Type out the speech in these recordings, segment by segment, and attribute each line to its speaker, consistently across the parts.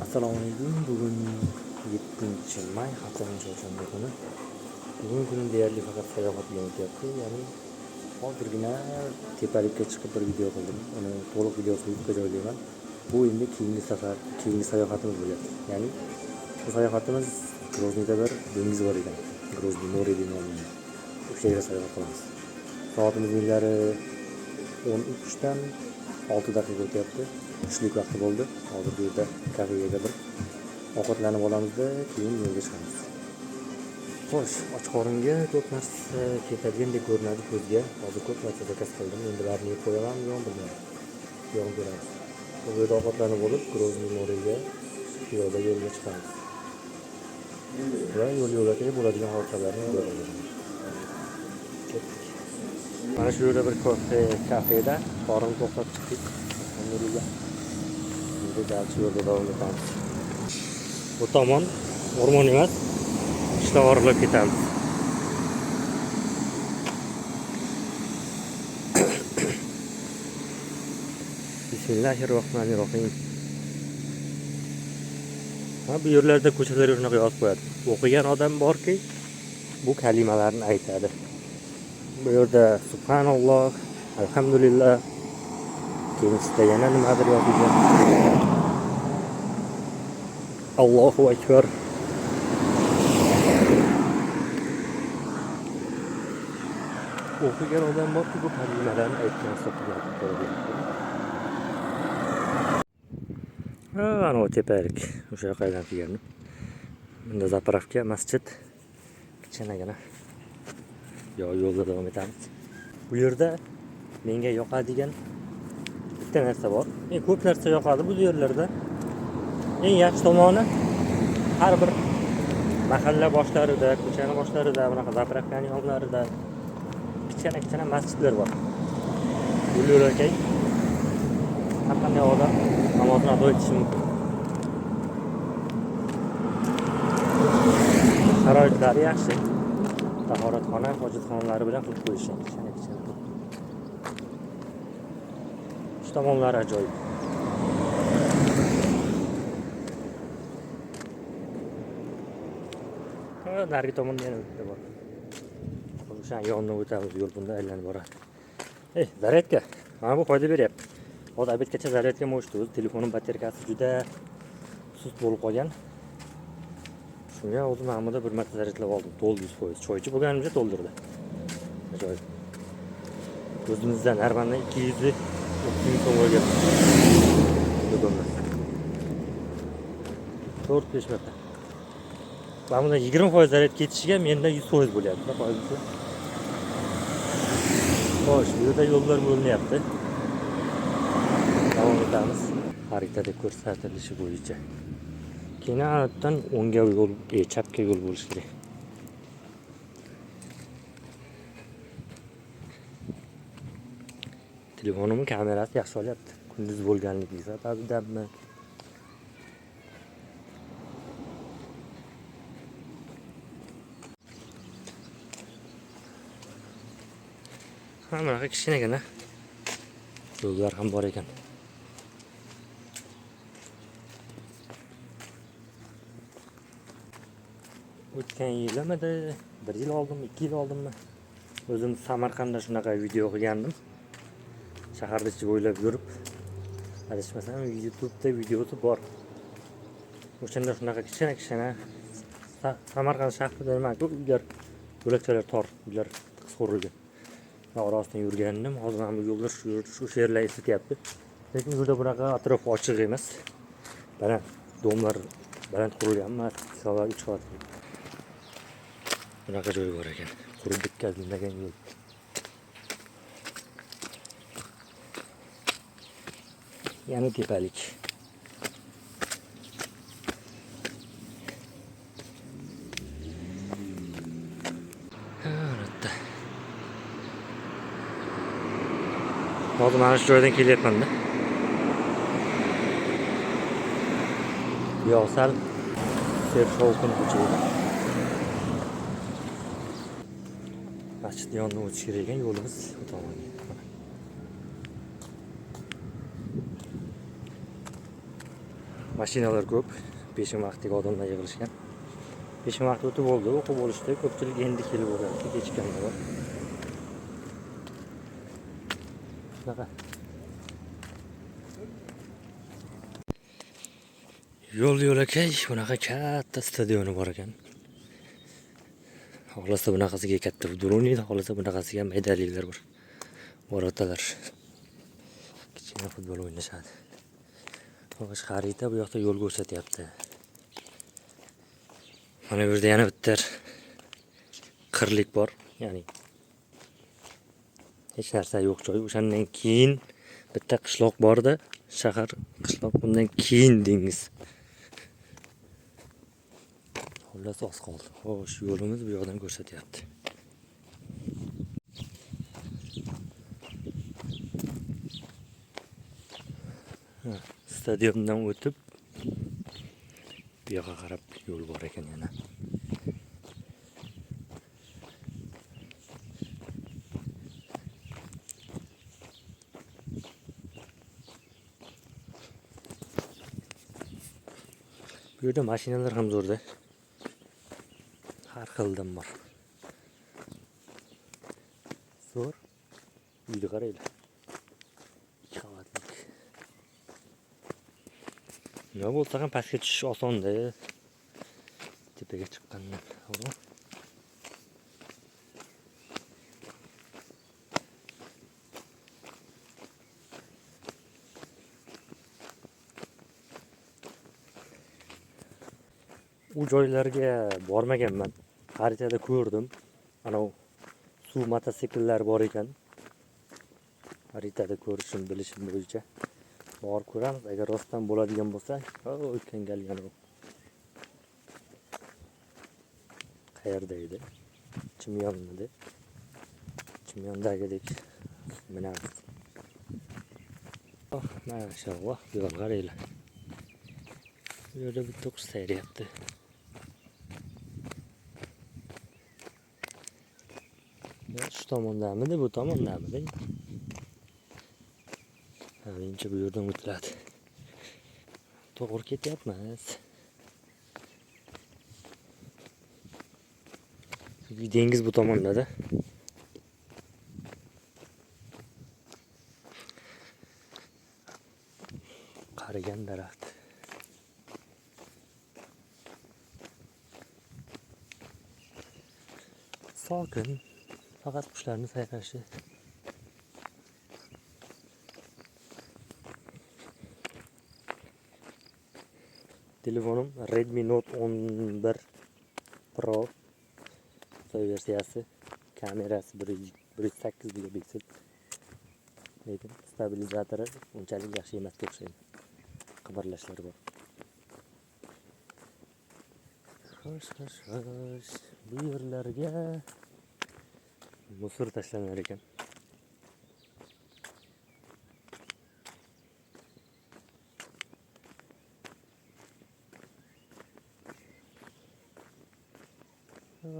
Speaker 1: Assalomu alaykum. Bugun 7 may, haftaning chorshanba kuni. Bugungi kunim deyarli faqat sayohat bilan o'tyapti. Ya'ni hozirgina tepalikka chiqib bir video qildim. Uni to'liq videosini YouTube'ga joylayman. Bu endi keyingi safar, keyingi sayohatimiz bo'lyapti. Ya'ni bu sayohatimiz Grozniyda bir dengiz bor ekan. Grozniy море degan nomlangan. O'sha yerga sayohat qilamiz. Soatimiz ilgari 13 dan 6 daqiqa o'tyapti. Tushlik vaqti bo'ldi. Hozir bu yerda kafega kirib ovqatlanib olamizda, keyin yo'lga chiqamiz. Xo'sh, och qoringa ko'p narsa ketadigandek ko'rinadi ko'zga. Hozir ko'p narsa заказ qildim. Endi barini yeb qo'yamanmi, yo'qmi, bilmayman. Buyog'ini ko'ramiz. Bu yerda ovqatlanib olib, Grozniy море ga piyoda yo'lga chiqamiz. Va yo'l yo'lakay bo'ladigan hodisalarni ko'ramiz. Ketdik. Mana shu yerda bir kofe kafeda qorin to'xtatib chiqdik. Alhamdulillah. Endi дальше yo'lda davom etamiz. Bu tomon o'rmon emas, qishloq oralab ketamiz. Bismillahirrohmanirrohim. Ha, bu yerlarda ko'chalarga shunaqa yozib qo'yadi. O'qigan odam borki, bu kalimalarni aytadi. Bu yerda subhanalloh, alhamdulillah, keyinchisida yana nimadir yozilgan. Allohu akbar. O'qigan odam borki, bu kalimalarni aytgan hisoblanadi. Ha, ana tepalik. O'sha yoqqa aylanib kelgandim. Bunda заправка, masjid. Kichkinagina. Yo, yo'lda davom etamiz. Bu yerda menga yoqadigan bitta narsa bor. Men ko'p narsa yoqadi bu yerlarda. Eng yaxshi tomoni, har bir mahalla boshlarida, ko'chani boshlarida, bunaqa заправка ning yonlarida kichkina kichkina masjidlar bor. Yo'l yo'lakay har qanday odam namozini ado etishi mumkin. Sharoitlari yaxshi. Tahoratxona, hojatxonalari bilan qilib qo'yishgan kichkina kichkina. Shu tomonlari ajoyib. Ha, narigi tomonda yana bitta bor. O'shani yonidan o'tamiz, yo'l bunda aylanib boradi. Ey, зарядка. Mana bu foyda beryapti. Hozir обед gacha зарядка o'chdi. O'zi telefonim батарейка si juda sust bo'lib qolgan. Shunga o'zim mana bunda bir marta заряд lab oldim. To'ldi 100%. Choy ichib bo'lganimcha to'ldirdi. Ajoyib. O'zimizda нормально 230 ming so'm olgan. Do'konda. 4-5 marta. Mana bundan 20% заряд ketishiga menda 100% bo'lyapti. Foizi. Xo'sh, bu yerda yo'llar bo'linyapti. Davom etamiz. Xaritada ko'rsatilishi bo'yicha. Keyin anadan o'ngga yo'l, chapga yo'l bo'lishi kerak. Telefonimning kamerasi yaxshi olyapti. Kunduz bo'lganligi sababidanmi? Ha, bunaqa kichkinagina yo'llar ham bor ekan. O'tgan yilimidi, bir yil oldinmi, 2 yil oldinmi? O'zim Samarqandda shunaqa video qilgandim. Shaharni ichi bo'ylab yurib, adashmasam YouTube'da videosi bor. O'shanda shunaqa kichkina kichkina Samarqand shahrida nima-ku, uylar, yo'lakchalar tor, uylar tiqiz qurilgan. Va orasidan yurgandim. Hozir mana bu yo'llar shu yerlar eslatyapti. Lekin bu yerda bunaqa atrof ochiq emas. Baland дом lar baland qurilgan emas, ikki qavat, uch qavat. Bunaqa joy bor ekan. Qurib bitkazilmagan yo'l. Yana tepalik. Ha, albatta. Hozir mana shu joydan kelyapman-da. Bu yoq sal sershovqin ko'cha edi. Masjidni yonidan o'tish kerak ekan, yo'limiz bu tomonga. Mana. Mashinalar ko'p. Peshin vaqtiga odamlar yig'ilishgan. Peshin vaqti o'tib bo'ldi, o'qib bo'lishdi. Ko'pchilik endi kelib o'tyapti, kechikkanlar bor. Shunaqa. Yo'l yo'lakay bunaqa katta stadioni bor ekan. Xohlasa bunaqasiga katta futbol o'ynaydi, xohlasa bunaqasiga maydaliklar bor. Vorotalar. Kichkina futbol o'ynashadi. Xo'sh, xarita bu yoqda yo'l ko'rsatyapti. Mana bu yerda yana bitta qirlik bor, ya'ni hech narsa yo'q joy. O'shandan keyin bitta qishloq borda, shahar, qishloq, undan keyin dengiz. Xullas oz qoldi. Xo'sh, yo'limiz bu yoqdan ko'rsatyapti. Stadiondan o'tib bu yoqqa qarab yo'l bor ekan yana. Bu yerda mashinalar ham zo'rda. Har xildan bor. Zo'r. Uyni qaranglar. 2 qavatlik. Nima bo'lsa ham pastga tushish osonda. Tepaga chiqqandan. To'g'rimi? U joylarga bormaganman. Xaritada ko'rdim. Ana u suv mototsikllar bor ekan. Xaritada ko'rishim, bilishim bo'yicha borib ko'ramiz. Agar rostdan bo'ladigan bo'lsa, o'tgan gal yana u qayerda edi? Chimyonmidi? Chimyondagidek minamiz. Oh, mashalloh, bu yo'l qaranglar. Bu yerda bitta qush sayrayapti. Shu tomondamidi, bu tomondamidi? Ha, menimcha bu yerdan o'tiladi. To'g'ri ketyapmiz. Chunki dengiz bu tomonda-da. Qarigan daraxt. Sokin, faqat qushlarning sayrashi. Telefonim Redmi Note 11 Pro Xitoy versiyasi, kamerasi 108 megapiksel. Lekin stabilizatori unchalik yaxshi emasga o'xshaydi. Qimirlashlar bor. Xo'sh, xo'sh, xo'sh. Bu yerlarga musor tashlanar ekan.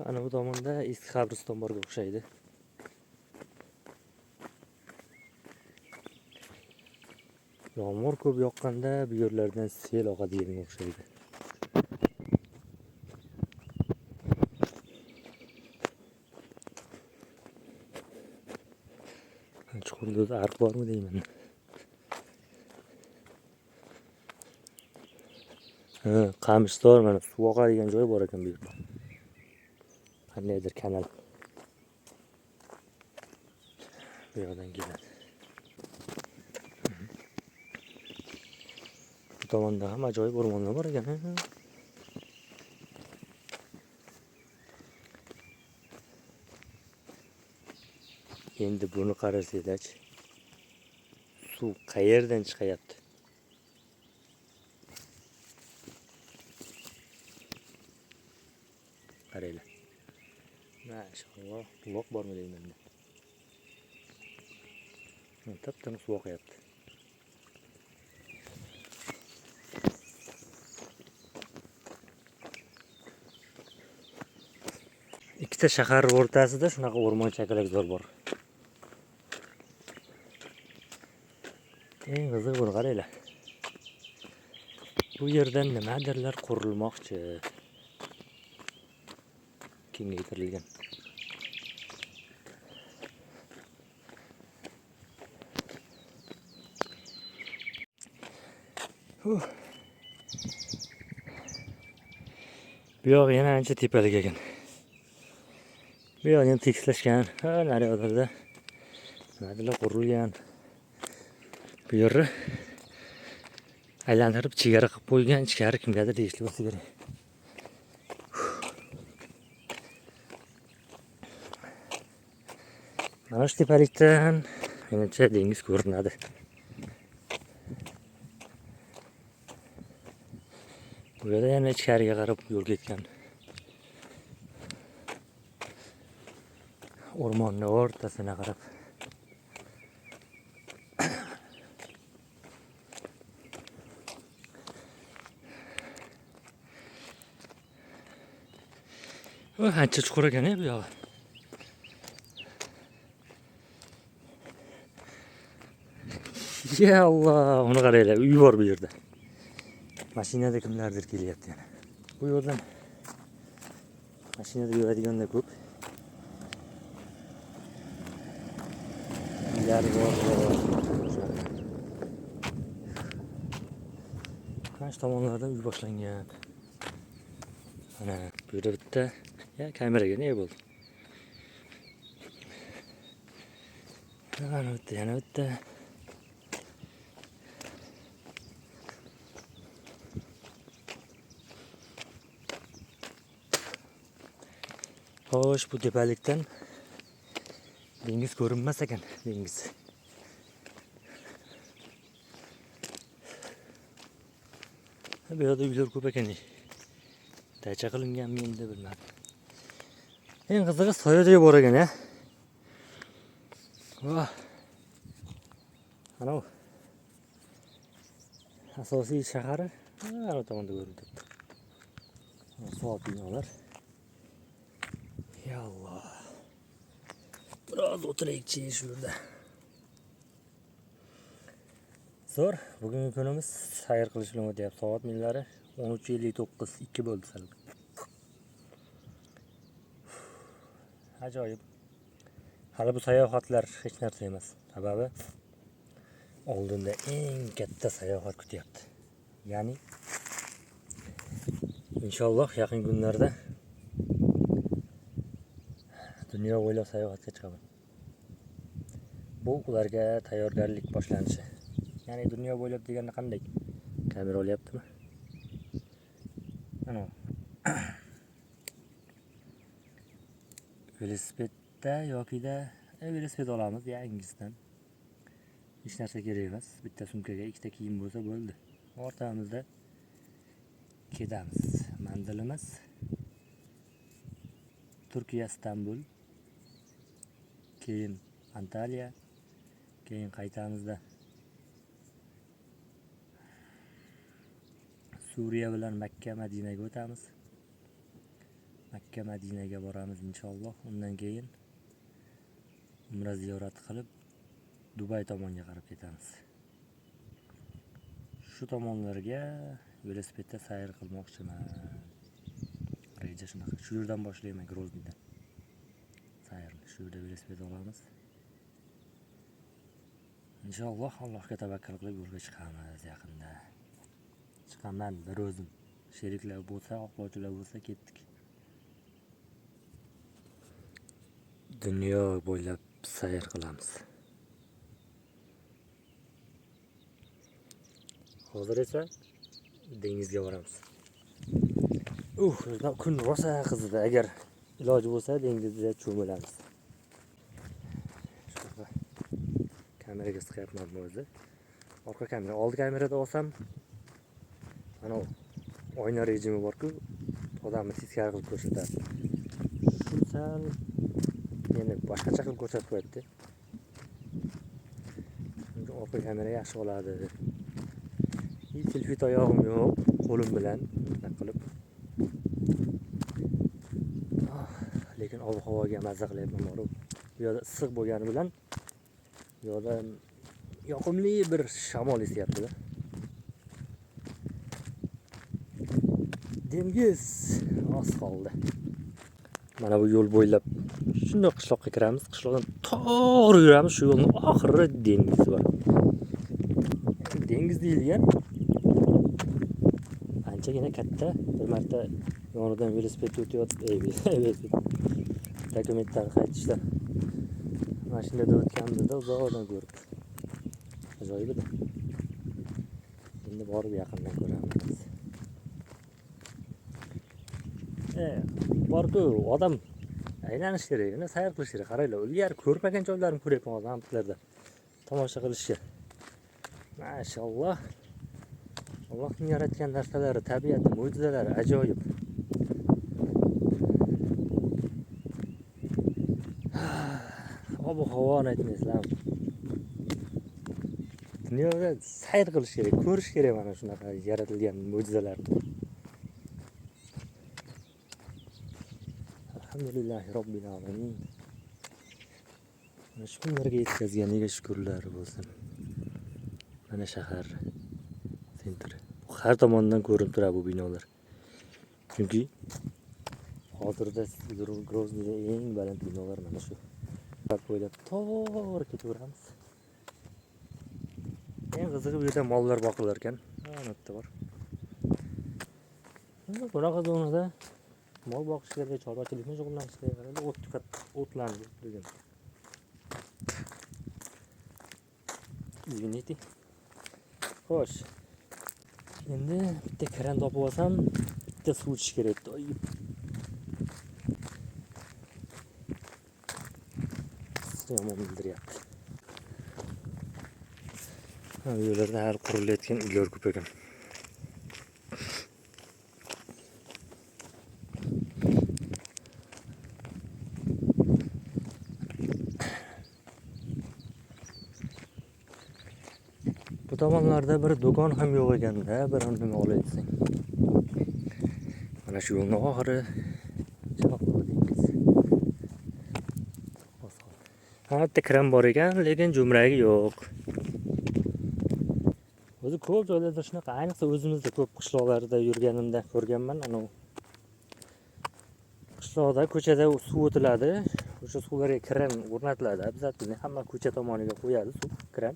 Speaker 1: Ana bu tomonda eski qabriston borga o'xshaydi. Yomg'ir ko'p yoqqanda bu yerlardan sel oqadiganga o'xshaydi. Chuqurda o'zi ariq bormi deyman. Ha, qamishzor mana suv oqadigan joy bor ekan bu yerda. Qandaydir kanal. Bu yoqdan keladi. Bu tomonda ham ajoyib o'rmonlar bor ekan. Endi buni qarasanglar-chi, suv qayerdan chiqayapti? Qaranglar. Mashalloh, buloq bormi deyman. Tip-tiniq suv oqyapti. Ikkita shahar o'rtasida shunaqa o'rmon chakalakzor bor. Eng qizig'i buni qaranglar. Bu yerdan nimadirlar qurilmoqchi. Kengaytirilgan. Bu yoq yana ancha tepalik ekan. Bu yoqni ham tekislashgan. Ha, nari yoqlarda nimadirlar qurilgan. Bu yerni aylantirib chegara qilib qo'ygan, ichkari kimgadir tegishli bo'lsa kerak. Mana shu tepalikdan menimcha dengiz ko'rinadi. Bu yerda yana ichkariga qarab yo'l ketgan. O'rmonni o'rtasina qarab. Ancha chuqur ekan bu yog'i. Ya Alloh, uni qaranglar, uy bor bu yerda. Mashinada kimlardir kelyapti yana. Bu yo'ldan mashinada yuradiganlar ko'p. Uylar bor. Mana shu tomonlardan uy boshlangan. Mana bu yerda bitta ya kameraga ne bo'ldi? Mana bitta, yana bitta. Xo'sh, bu tepalikdan dengiz ko'rinmas ekan, dengiz. Bu yerda uylar ko'p ekan. Dacha qilinganmi endi bilmadim. Eng qizig'i soyadek bor ekan, ha. Voh. Ana u. Asosiy shahari ana tomonda ko'rinib turibdi. Soat binolar. Ya Alloh. Biroz o'tiraylikchi shu yerda. Zo'r, bugungi kunimiz sayr qilish bilan o'tyapti. Soat millari 13:59, 2 bo'ldi sal. Ajoyib. Hali bu sayohatlar hech narsa emas. Sababi oldinda eng katta sayohat kutyapti. Ya'ni inshaalloh yaqin kunlarda dunyo bo'ylab sayohatga chiqaman. Bu ularga tayyorgarlik boshlanishi. Ya'ni dunyo bo'ylab deganda qanday? Kamera olyaptimi? Ana. Velosipedda yokida velosiped olamiz yangisidan. Hech narsa kerak emas. Bitta sumkaga ikkita kiyim bo'lsa bo'ldi. Ortamizda ketamiz. Manzilimiz Turkiya, Istanbul. Keyin Antalya, keyin qaytamizda Suriya bilan Makka, Madinaga o'tamiz. Makka, Madinaga boramiz inshaalloh. Undan keyin umra ziyorati qilib Dubay tomonga qarab ketamiz. Shu tomonlarga velosipedda sayr qilmoqchiman. Reja shunaqa. Shu yerdan boshlayman, Grozniydan. Sayrni shu yerda velosiped olamiz. Inshaalloh Allohga tavakkal qilib yo'lga chiqamiz yaqinda. Chiqaman bir o'zim. Sheriklar bo'lsa, oqlovchilar bo'lsa ketdik. Dunyo bo'ylab sayr qilamiz. Hozir esa dengizga boramiz. Kun rosa qizidi. Agar iloji bo'lsa dengizda cho'milamiz. Shunaqa kameraga siqyapman o'zi. Orqa kamera, oldi kamerada olsam mana oyna rejimi bor-ku, odamni teskari qilib ko'rsatadi. Shu sal meni boshqacha qilib ko'rsatib qo'yadi. Chunki orqa kamera yaxshi oladi. Selfie tayog'im yo'q, qo'lim bilan bunaqa qilib. Lekin ob-havoga mazza qilyapman borib. Bu yerda issiq bo'lgani bilan bu yerda yoqimli bir shamol esyapti-da. Dengiz oz qoldi. Mana bu yo'l bo'ylab shundoq qishloqqa kiramiz. Qishloqdan to'g'ri yuramiz. Shu yo'lning oxiri dengiz bor. Dengiz deyilgan anchagina katta. Bir marta yonidan velosipedda o'tayotib, velosiped dokumentdan qaytishda mashinada o'tganimizda uzoqdan ko'rib. Ajoyib edi. Endi borib yaqindan ko'ramiz. Borku odam aylanish kerak, uni sayr qilish kerak. Qaranglar, ilgari ko'rmagan joylarimni ko'ryapman hozir amplarda. Tomosha qilishga. Mashalloh. Allohning yaratgan narsalari, tabiati, mo'jizalari ajoyib. Ob-havoni aytmaysizlar. Dunyoda sayr qilish kerak, ko'rish kerak mana shunaqa yaratilgan mo'jizalarni. Alhamdulillahi robbil alamin. Mana shu kunlarga yetkazganiga shukrlar bo'lsin. Mana shahar sentri. Har tomondan ko'rinib turadi bu binolar. Chunki hozirda Grozniyda eng baland binolar mana shu. Bo'ylab to'g'ri ketaveramiz. Eng qizig'i bu yerda mollar boqilar ekan. Mana yerda bor. Bunaqa zonada mol boqish kerak, chorvachilik bilan shug'ullanish kerak. O't o'tlandi degan. Извините. Xo'sh. Endi bitta kran topib olsam, bitta suv ichish kerak edi. Yomon bildiryapti. Bu yerlarda hali qurilayotgan uylar ko'p ekan. Bu tomonlarda bir do'kon ham yo'q ekanda, bir nima olay desang. Mana shu yo'lning oxiri dengiz. Ha, bitta kran bor ekan, lekin jo'mragi yo'q. O'zi ko'p joylarda shunaqa, ayniqsa o'zimizda ko'p qishloqlarda yurganimda ko'rganman. Ana qishloqda ko'chada suv o'tiladi, o'sha suvlarga kran o'rnatiladi. Обязательно hamma ko'cha tomoniga qo'yadi suv kran.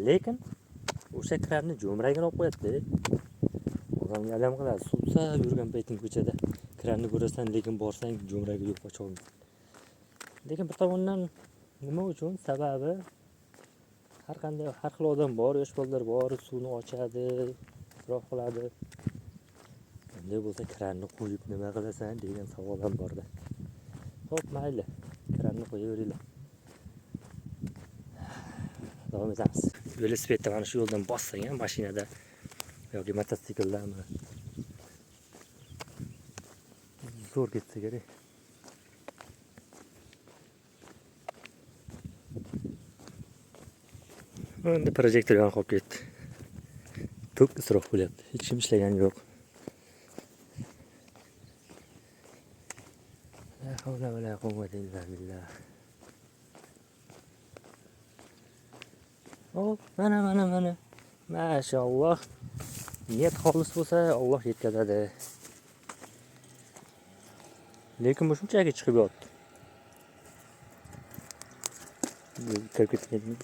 Speaker 1: Lekin o'sha kranni jo'mragini olib qo'yadi. Odamga alam qiladi. Suvsa yurgan payting ko'chada kranni ko'rasan, lekin borsang jo'mragi yo'q, ocha olmaysan. Lekin bir tomondan nima uchun? Sababi har qanday har xil odam bor, yosh bolalar bor, suvni ochadi, isrof qiladi. Bunday bo'lsa kranni qo'yib nima qilasan degan savol ham borda. Xo'p, mayli, kranni qo'yaveringlar. Davom etamiz. Velosipedda mana shu yo'ldan bossang ham mashinada yoki mototsikldami zo'r ketsa kerak. Endi projektor yonib qolib ketdi. Tok isrof bo'lyapti. Hech kim ishlagani yo'q. La havla va la quvvata illa billah. Oh, mana mana mana. Mashalloh. Niyat xolis bo'lsa, Alloh yetkazadi. Lekin bu shunchaki chiqib yotdi. Kirib ketgan.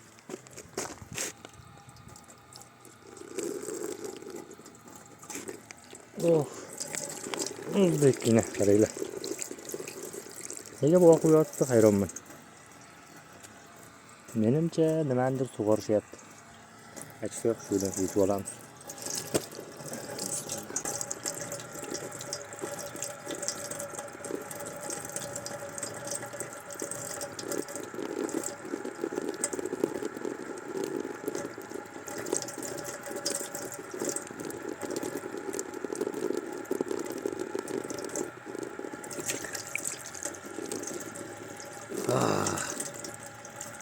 Speaker 1: Oh. Bekkina qaranglar. Nega bu oqib yotibdi, hayronman. Menimcha nimanidir sug'orishyapti. Achchiq suvdan suv ichib olamiz.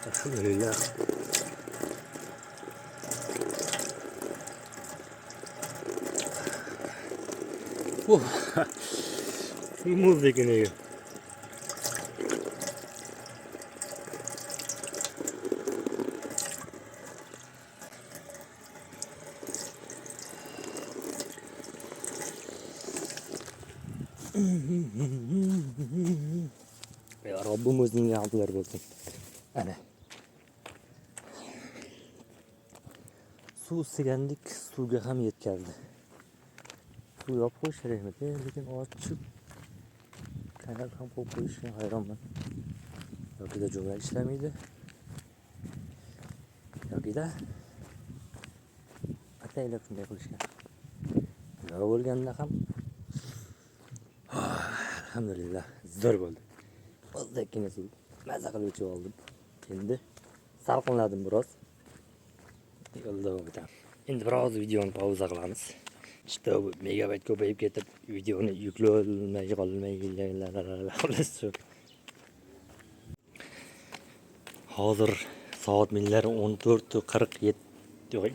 Speaker 1: Alhamdulillah. Muzdek nega. Ya Robbim, o'zingga hamdlar bo'lsin. Ana. Suv istagandik, suvga ham yetkazdi. Suv yopib qo'yish kerakmidi, lekin ochiq kanal ham qo'yib qo'yishga hayronman. Yokida jo'mrak ishlamaydi. Yokida ataylab shunday qilishgan. Nima bo'lganda ham alhamdulillah zo'r bo'ldi. O'zdakkina suv maza qilib ichib oldim. Endi salqinladim biroz. Yo'lda davom etamiz. Endi biroz videoni pauza qilamiz. İşte bu megabayt ko'payib ketib videoni yuklolmay qolmay xullas shu. Hozir soat millar 14:47 yo'q.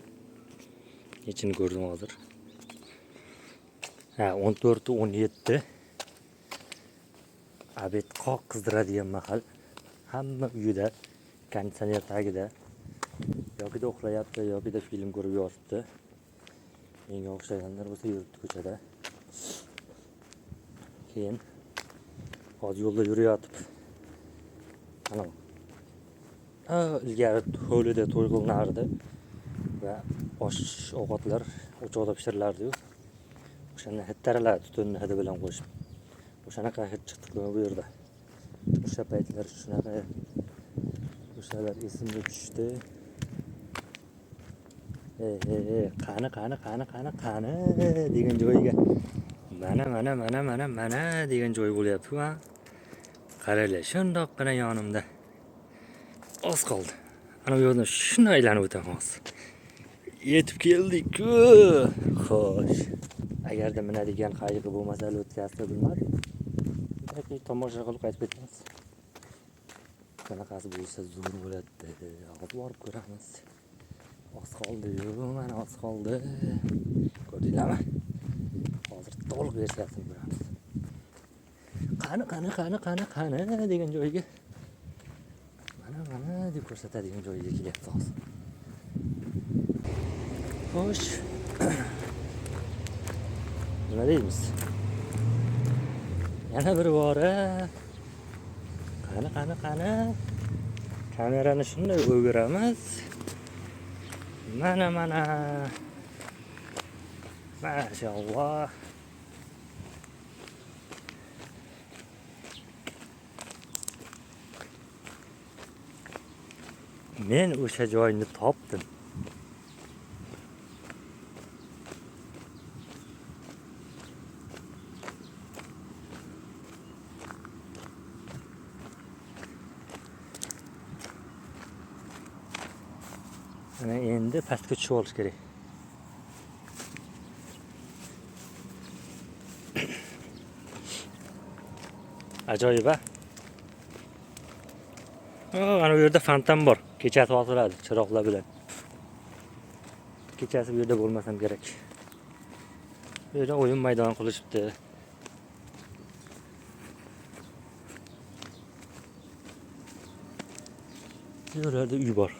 Speaker 1: Nechini ko'rdim hozir? Ha, 14:17. Obed qoq qizdiradigan mahal. Hamma uyida, konditsioner tagida yokida uxlayapti, yokida film ko'rib yotibdi. Menga o'xshaganlar bo'lsa yuribdi ko'chada. Keyin hozir yo'lda yurayotib, ana ilgari hovlida to'y qilinardi va osh ovqatlar o'choqda pishirilardi-yu. O'shanda hid taralardi, tutunni hidi bilan qo'shib. O'shanaqa hid chiqdi bu yerda. O'sha paytlar shunaqa o'shalar esimga tushdi. Qani qani qani qani qani degan joyiga mana mana mana mana mana degan joy bo'lyapti-ku, ha. Qaranglar, shundoqqina yonimda. Oz qoldi. Ana bu yo'ldan shunday aylanib o'taman hozir. Yetib keldik-ku. Xo'sh. Agarda minadigan qayiqi bo'lmasa, o'tkazsa bilmadim. Yoki tomosha qilib qaytib ketamiz. Qanaqasi bo'lsa zo'r bo'ladi. Hozir borib ko'ramiz. Oz qoldi-yu, mana oz qoldi. Ko'rdinglarmi? Hozir to'liq versiyasini ko'ramiz. Qani qani qani qani qani degan joyga mana mana deb ko'rsatadigan joyga kelyapti hozir. Xo'sh. Nima deymiz? Yana bir bora qani qani qani kamerani shunday o'giramiz. Mana mana. Maşallah. Men o'sha joyni topdim. Mana endi pastga tushib olish kerak. Ajoyib, ha? Mana bu yerda fontan bor. Kechasi otiladi chiroqlar bilan. Kechasi bu yerda bo'lmasam kerak. Bu yerda o'yin maydoni qilishibdi. Bu yerlarda uy bor.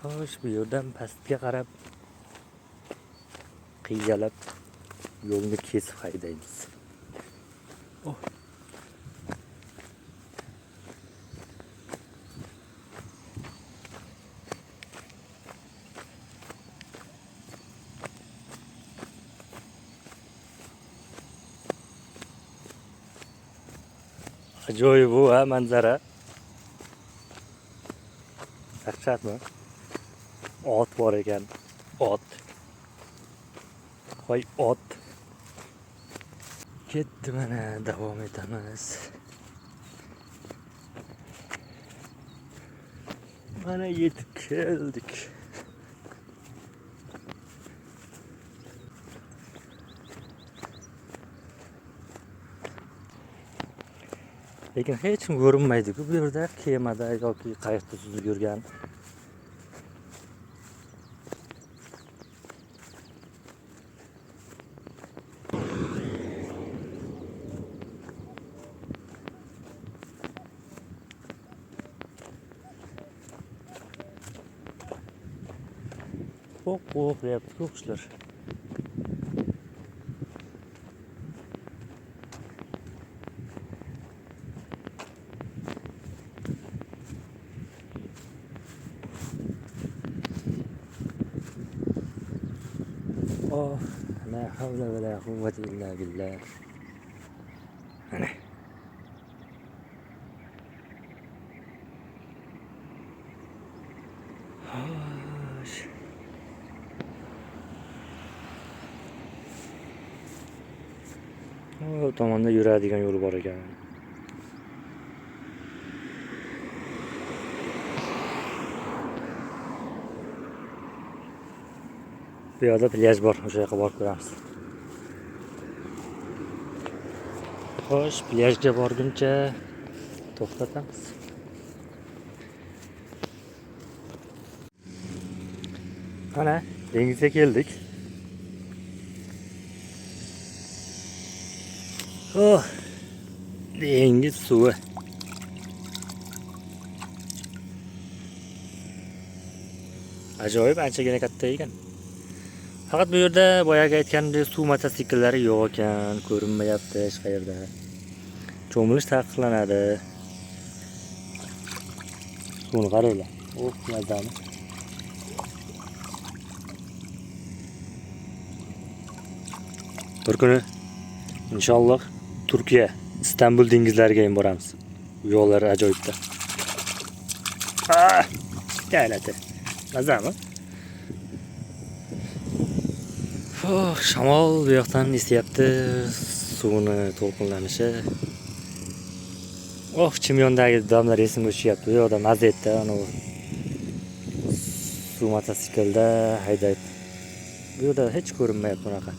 Speaker 1: Xo'sh, bu yerdan pastga qarab qiyalab yo'lni kesib haydaymiz. Oh. Ajoyib bu ha manzara. Dahshatmi? Ot bor ekan. Ot. Voy ot. Ketdi mana, davom etamiz. Mana yetib keldik. Lekin hech kim ko'rinmaydi-ku bu yerda kemada yoki qayiqda suzib yurgan. Qo'q-qo'q deyapti-ku qushlar. Oh, la havla va la quvvata illa billah. Ana. Xo'sh. O tomonda yuradigan yo'l bor ekan. Bu yoqda plyaj bor, o'sha yoqqa borib ko'ramiz. Xo'sh, plyajga borguncha to'xtatamiz. Mana dengizga keldik. Oh, dengiz suvi. Ajoyib, anchagina katta ekan. Faqat bu yerda boyagi aytganimdek suv mototsikllari yo'q ekan, ko'rinmayapti hech qayerda. Cho'milish taqiqlanadi. Suvni qaranglar. Oh, mazami. Bir kuni inshaalloh Turkiya, Istanbul dengizlariga ham boramiz. Yo'llar ajoyibda. Ah, dalati. Mazami? Oh, shamol bu yoqdan esyapti, suvni to'lqinlanishi. Oh, chimyondagi odamlar esimga tushyapti. Bu yoqda maza etdi, ana suv mototsiklda haydab. Bu yerda hech ko'rinmayapti unaqa.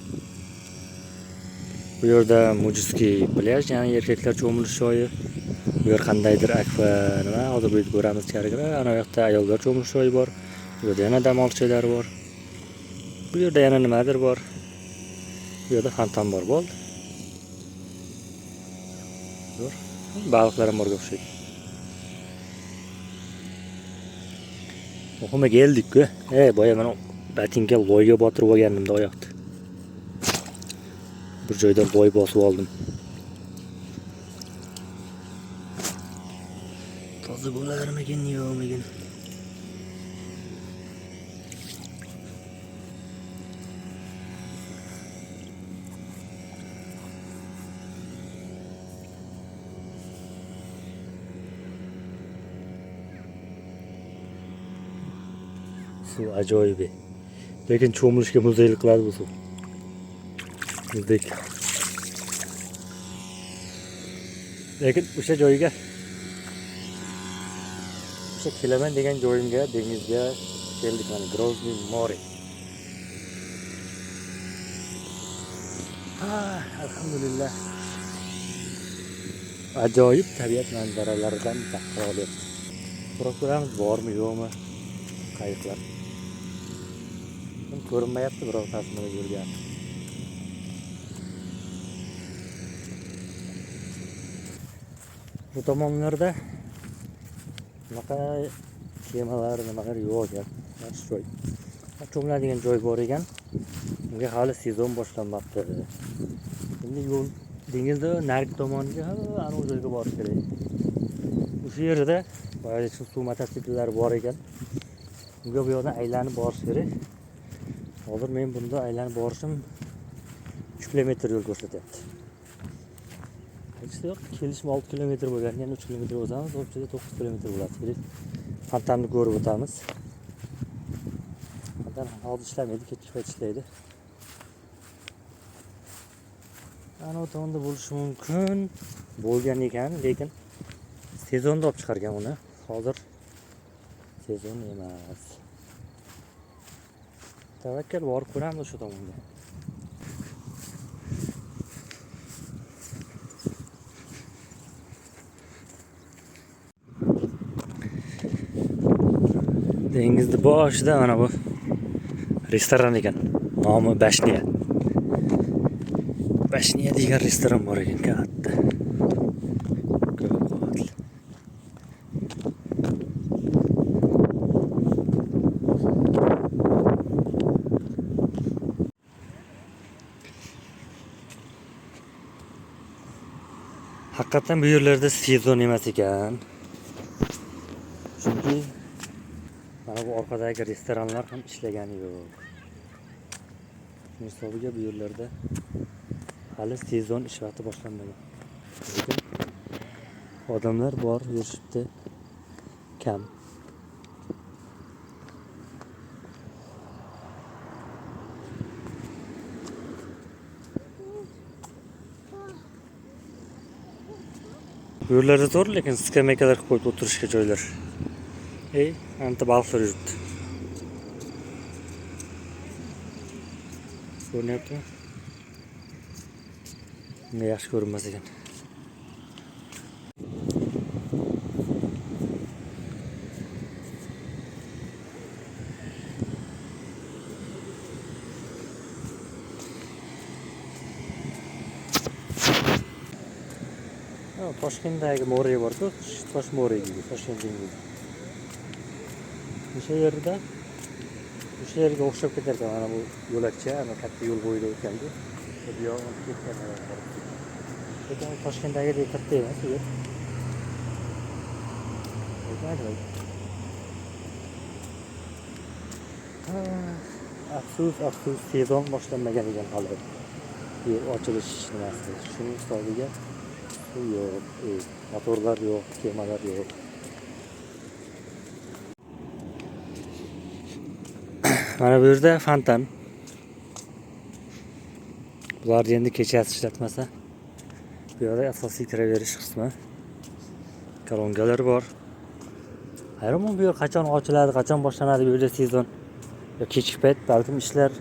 Speaker 1: Bu yerda mujizki plyaj, ya'ni erkaklar cho'milish joyi. Bu yer qandaydir akva nima, hozir bu yerda ko'ramiz ichkarigini. Ana yoqda ayollar cho'milish joyi bor. Bu yerda yana dam olish joylari bor. Bu yerda yana nimadir bor. Bu yerda fontan bor, bo'ldi. Zo'r. Baliqlar ham borga o'xshaydi. Muhimi keldik-ku. Boya mana botinka loyga botirib olganimda oyoqni. Bir joyda loy bosib oldim. Toza bo'larmikin, yo'qmikin? Suv ajoyib. Lekin cho'milishga muzeylik qiladi bu suv. Muzdek. Lekin o'sha joyga, o'sha kelaman degan joyimga, dengizga keldik mana, Grozny More. Ah, alhamdulillah. Ajoyib tabiat manzaralaridan bahra olyapmiz. So'rab ko'ramiz, bormi, yo'qmi qayiqlar. Ko'rinmayapti, birov tasmada yurgan. Bu tomonlarda bunaqa kemalar, nimalar yo'q ekan. Yaxshi joy. Cho'miladigan joy bor ekan. Unga hali sezon boshlanmabdi. Endi yo'l dengizni narigi tomoniga, ana u joyga borish kerak. O'sha yerda boyagi suv mototsikllari bor ekan. Unga bu yoqdan aylanib borish kerak. Hozir men bunda aylanib borishim 3 kilometr yo'l ko'rsatyapti. Hech yo'q, kelishim 6 kilometr bo'lgan, yana 3 kilometr o'tamiz, o'pchada 9 kilometr bo'ladi. Fontanni ko'rib o'tamiz. Fontan hozir ishlamaydi, kechki payt ishlaydi. Ana u tomonda bo'lishi mumkin bo'lgan ekan, lekin sezonda olib chiqargan uni. Hozir sezon emas. Tavakkal borib ko'ramiz o'sha tomonga. Dengizni boshida mana bu restoran ekan. Nomi Bashniya. Bashniya degan restoran bor ekan katta. Ko'p qavatli. Haqiqatan bu yerlarda sezon emas ekan. Chunki mana bu orqadagi restoranlar ham ishlagani yo'q. Shuning hisobiga bu yerlarda hali sezon ish vaqti boshlanmagan. Lekin odamlar bor, yurishibdi. Kam. Bu yerlarda zo'r, lekin skameykalar qilib qo'yib o'tirishga joylar. Ey, anta baliqlar yuribdi. Ko'rinyaptimi? Bunga yaxshi ko'rinmas ekan. Toshkentdagi more bor-ku, Tosh more deydi, Toshkent dengizi. O'sha yerda, o'sha yerga o'xshab ketar ekan mana bu yo'lakcha, ana katta yo'l bo'yida o'tganku. Bu yog'i ketgan. Lekin Toshkentdagidek katta emas u yer. Lekin ajoyib. Afsus, afsus, sezon boshlanmagan ekan hali. Yer ochilish nimasi. Shuning hisobiga suv yo'q, motorlar yo'q, kemalar yo'q. Mana bu yerda fontan. Bular endi kechasi ishlatmasa, bu yerda asosiy kiraverish qismi. Kolonkalar bor. Hayronman, bu yer qachon ochiladi, qachon boshlanadi bu yerda sezon. Yo kechki payt balkim ishlar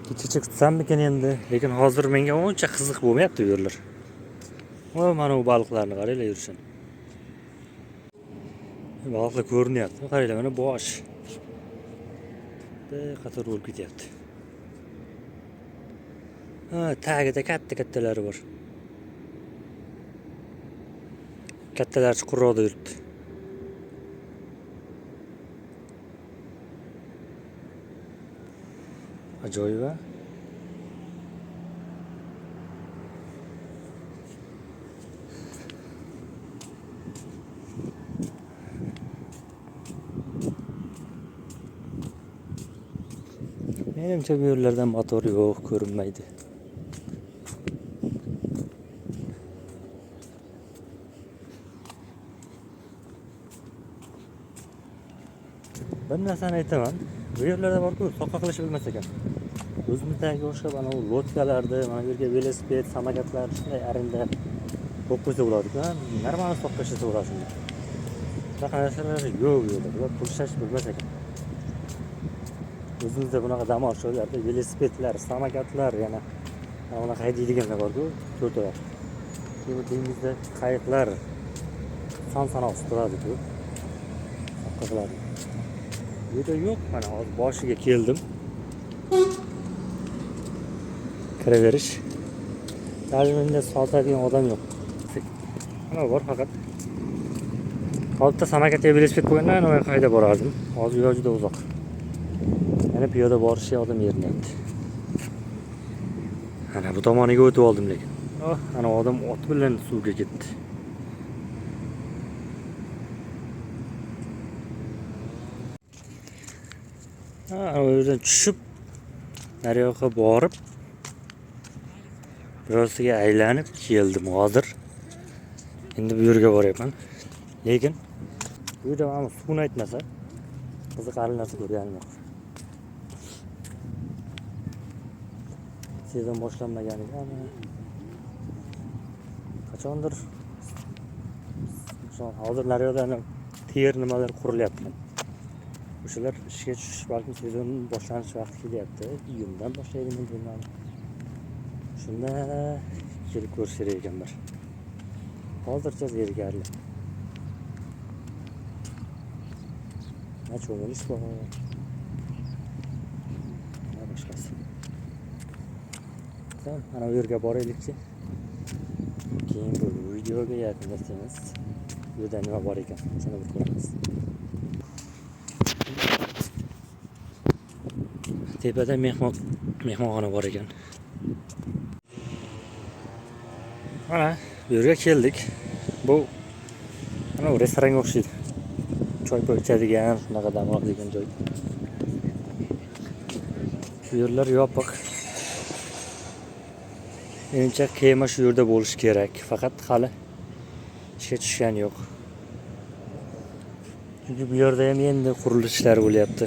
Speaker 1: kechgacha kutsammikin endi, lekin hozir menga uncha qiziq bo'lmayapti bu yerlar. O, mana bu baliqlarni qaranglar yurishini. Baliqlar ko'rinyapti. Qaranglar, mana bosh. Bir qator bo'lib ketyapti. Ha, tagida katta-kattalari bor. Kattalar chuqurroqda yuribdi. Ajoyib, a? Menimcha bu yerlarda motor yo'q, ko'rinmaydi. Bir narsani aytaman, bu yerlarda borku, soqqa qilish bilmas ekan. O'zimizdagi o'xshab ana u lodkalarni, mana bu yerga velosiped, samokatlar shunday arenda qo'yib qo'ysa bo'ladi-ku, normal soqqa ishlasa bo'ladi shunda. Bunaqa narsalar yo'q bu yerda. Bular pul ishlash bilmas ekan. O'zimizda bunaqa dam olish joylarida velosipedlar, samokatlar, yana mana bunaqa haydaydiganlar bor-ku, to'rt oyoq. Keyin bu dengizda qayiqlar son sanoqsiz turadi-ku. Soqqa qiladi. Bu yerda yo'q, mana hozir boshiga keldim. Kiraverish. Даже menda sotadigan odam yo'q. Mana bor faqat. Odatda samokatga velosiped bo'lganda ana u yoqqa haydab borardim. Hozir yo'l juda uzoq. Yana piyoda borishga odam yerinyapti. Ana bu tomoniga o'tib oldim lekin. Oh, ana odam ot bilan suvga ketdi. Ha, u yerdan tushib nariyoqqa borib birosiga aylanib keldim hozir. Endi bu yerga boryapman. Lekin bu yerda mana suvni aytmasa qiziqarli narsa ko'rganim yo'q. Sezon boshlanmaganiga qachondir hozir nariyoqda ana ter nimalar qurilyapti. O'shalar ishga tushish balkim sezon boshlanish vaqti kelyapti. Iyundan boshlaydimi bilmadim. Shunda kelib ko'rish kerak ekan bir. Hozircha zerikarli. Na cho'milish bor, na boshqasi. Tamam, mana bu yerga boraylikchi. Keyin bu videoga yakunlaymiz. Bu yerda nima bor ekan, shuni bir ko'ramiz. Tepada mehmonxona bor ekan. Mana bu yerga keldik. Bu mana bu restoranga o'xshaydi. Choy poy ichadigan, shunaqa dam oladigan joy. Bu yerlar yopiq. Menimcha kema shu yerda bo'lishi kerak. Faqat hali ishga tushgani yo'q. Chunki bu yerda ham endi qurilish ishlari bo'lyapti.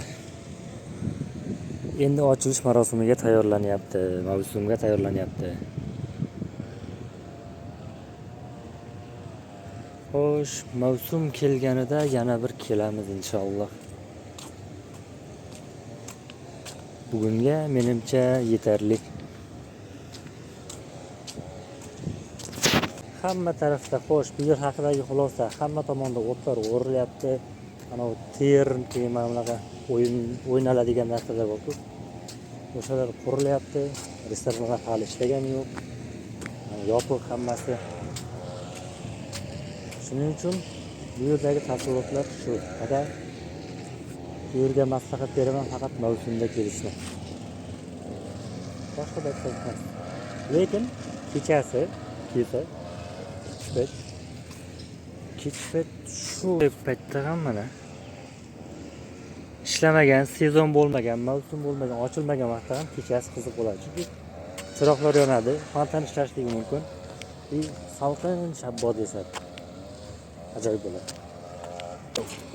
Speaker 1: Endi ochilish marosimiga tayyorlanyapti, mavsumga tayyorlanyapti. Xo'sh, mavsum kelganida yana bir kelamiz inshaalloh. Bugunga menimcha yetarli. Hamma tarafda xo'sh, bu yer haqidagi xulosa, hamma tomonda o'tlar o'rilyapti. Ana u ter, keyin mana bunaqa o'ynaladigan narsalar bor-ku. O'shalar qurilyapti. Restoranlar hali ishlagani yo'q. Yopiq hammasi. Shuning uchun bu yerdagi taassurotlar shu. Faqat bu yerga maslahat beraman faqat mavsumda kelishni. Boshqa paytda emas. Lekin kechasi kelsa, kech payt shu paytda ham mana ishlamagan, sezon bo'lmagan, mavsum bo'lmagan, ochilmagan vaqtda ham kechasi qiziq bo'ladi. Chunki chiroqlar yonadi, fontan ishlashligi mumkin. Salqin shabbod esadi. Ajoyib bo'ladi.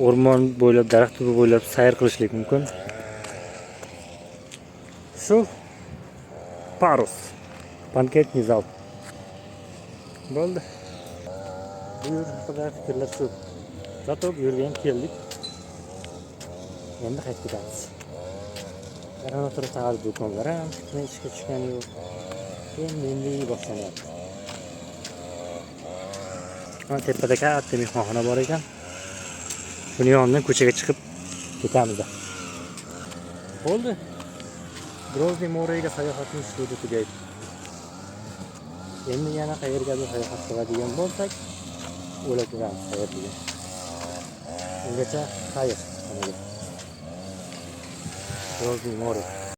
Speaker 1: O'rmon bo'ylab, daraxt tubi bo'ylab sayr qilishlik mumkin. Shu Parus banketniy zal. Bo'ldi. Bu yer haqida fikrlar shu. Zato bu yerga ham keldik. Endi qaytib ketamiz. Yana o'tirib hali do'konlar ham ishga tushgani yo'q. Endi boshlanyapti. Mana tepada katta mehmonxona bor ekan. Shuni yonidan ko'chaga chiqib ketamiz. Bo'ldi. Grozniy Morega sayohatimiz shu yerda tugaydi. Endi yana qayergadir sayohat qiladigan bo'lsak, o'ylab ko'ramiz qayerga. Ungacha xayr. Grozniy More.